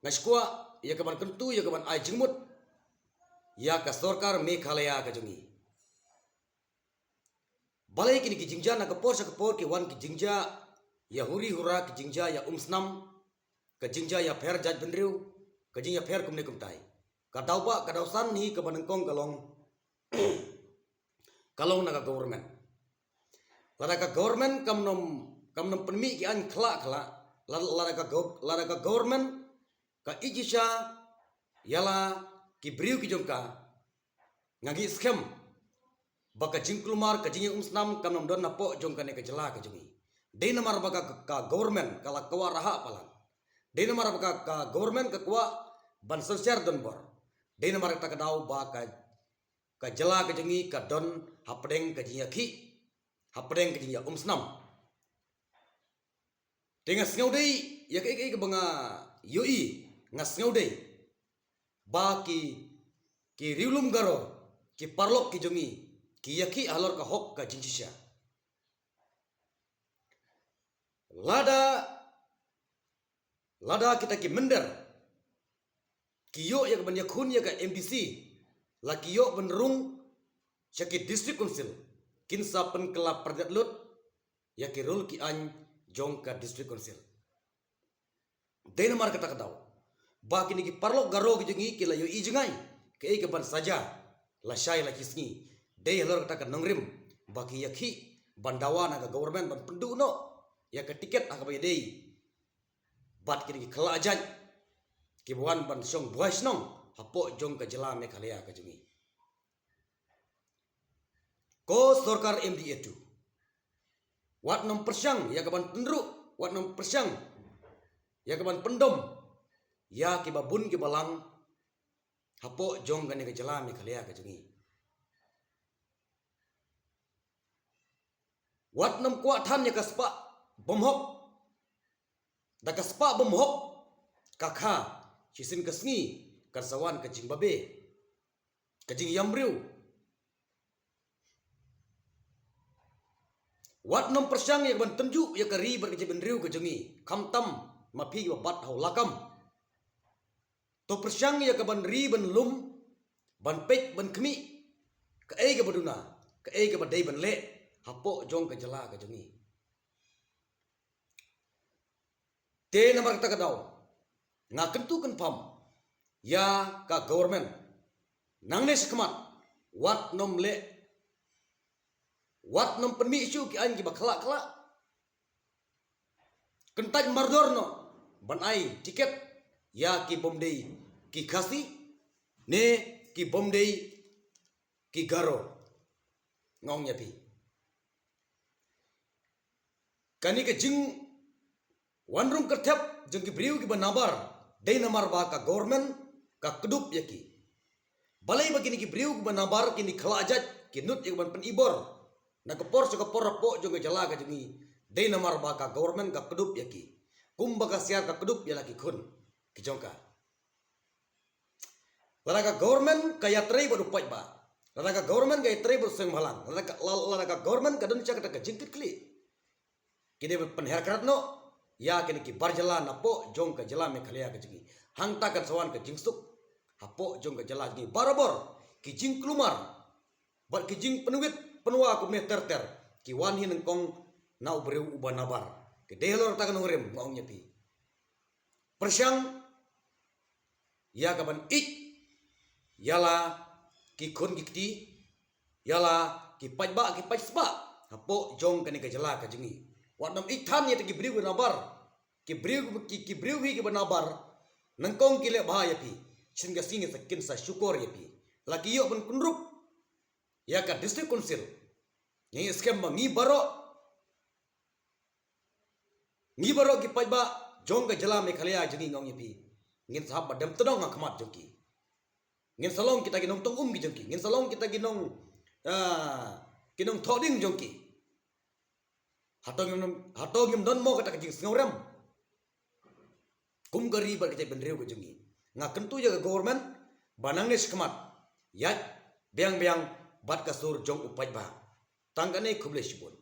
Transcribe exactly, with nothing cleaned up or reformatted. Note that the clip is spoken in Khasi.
Nga sngewkwah ïa ka ban kyntu, ïa ka ban ai jingmut ïa ka sorkar Meghalaya ka jong ngi. Balei kine ki jingjia na ka por sha ka por ki wan ki jingjia ïa huri hura, ki jingjia ïa umsnam, ka jingjia ïa pher jaitbynriew, ka jingïapher kumne kumtai. Ka daw ba, ka daw san hi ka ba nyngkong ka long, ka long na ka government. Lada ka government kam nym, kam nym pynmih ki aiñ khla khla, lada, lada ka gov-, lada ka government ka ïeit shisha ïa la ki briew ki jong ka, nga ngeit skhem ba ka jingkulmar, ka jingïaumsnam kam nym don hapoh jong kane ka jylla ka jong ngi. Dei namar ba ka, ka government ka la kwah raha palat. Dei namar ba ka, ka government ka kwah ban synshar donbor. Dei namar kata ka daw ba ka, ka jylla ka jong ngi ka don hapdeng ka jingïakhih, hapdeng ka jingïaumsnam. Te nga sngew dei ïa kaei kaei kaba nga ïohi, nga sngew dei ba ki, ki riewlum Garo, ki paralok ki jong ngi, ki ïakhih halor ka hok ka jingshisha. Lada, lada kita ki mynder ki ïoh ïa ka ban ïakhun ïa ka M D C, la ki ïoh ban rung sha ki district council, kin sa pynkylla pyrdat lut ïa ki rul ki aiñ jong ka district council. Dei namar kata ka daw ba kine ki paralok Garo ki jong ngi ki la ïohi jngai kaei ka ban saja lashai la ki sngi. Dei halor kata ka nongrim ba ki ïakhih ban dawa na ka government ban pynduh noh ïa ka tiket ha kaba ïadei bad kine ki khlajait kiba wan ban shong buhai shnong hapoh jong ka jylla Meghalaya ka jong ngi. Ko sorkar M D A two, wat nym pyrshang ïa ka ban tynruh, wat nym pyrshang ïa ka ban pyndom ïa kiba bun kiba lang hapoh jong kane ka jylla Meghalaya ka jong ngi. Wat nym kwah than ïa ka spah bymhok. Da ka spah bymhok ka kha, shisien ka sngi kan sa wan ka jingbabe, ka jingïamriew. Wat nym pyrshang ïa ka ban tynjuh ïa ka ri bad ka jaitbynriew ka jong ngi, khamtam ma phi kiba bat ha u lakam. To pyrshang ïa ka ban ri ban lum, ban peit ban khmih kaei kaba duna, kaei kaba dei ban leh hapoh jong ka jylla ka jong ngi. Te namar kata ka daw nga kyntu kynpham ïa ka government, nangne shakhmat wat nym leh, wat nym pynmih shuh ki aiñ kiba khlak khlak. Kyntait mardor noh ban ai tiket ïa ki bym dei ki Khasi ne ki bym dei ki Garo. Nga ong ïa phi, kane ka jingwan rung kyrthep jong ki briew kiba nabar dei namar ba ka government ka kdup ïa ki. Balei ba kine ki briew kiba nabar, kine ki khlajait ki nud ïa ka ban pynibor na ka por sha ka por hapoh jong ka jylla ka jong ngi? Dei namar ba ka government ka kdup ïa ki, kumba ka siar ka kdup ïa la ki khun ki jong ka. Lada ka government ka ïatrei bad u paidbah, lada ka government ka ïatrei bad u seng bhalang, lada ka, la-, lada ka government ka don sha kata ka jingkitkhlieh, ki dei ban pynher krat noh ïa kine ki bar jylla napoh jong ka jylla Meghalaya ka jong ngi. Hangta kan sa wan ka jingsuk hapoh jong ka jylla jong ngi. Barabor ki jingkulmar bad ki jingpynwit pynwa kumne ter ter ki wan hi nyngkong na u briew uba nabar. Ki dei halor kata ka nongrim, nga ong ïa phi, pyrshang ïa ka ban ïeit ïa la ki khun ki kti, ïa la ki paidbah ki paidspah hapoh jong kane ka jylla ka jong ngi. Wat nym ïeit than ïa kita ki briew kiba nabar, ki briew ki, ki briew hi kiba nabar. Nyngkong ki leh bha ïa phi, shisien ka sngi kin sa, kin sa shukor ïa phi. La ki ïoh ban kynrup ïa ka district council, ngi skhem ba ngi baroh, ngi baroh ki paidbah jong ka jylla Meghalaya jong ngi, nga ong ïa phi, ngin sa hap ban dem tdong ha khmat jong ki. Ngin sa long kita ki nongtong um ki jong ki, ngin sa long kita ki nong, ah, ki nongthoh ding jong ki. Hato ngim, hato ngim don mo kata ka jingsngewrem kum ka ri bad ka jaitbynriew ka jong ngi? Nga kyntu ïa ka government ba nangne shakhmat ïaid biang biang bad ka sur jong u paidbah. Tang kane, khublei shibun.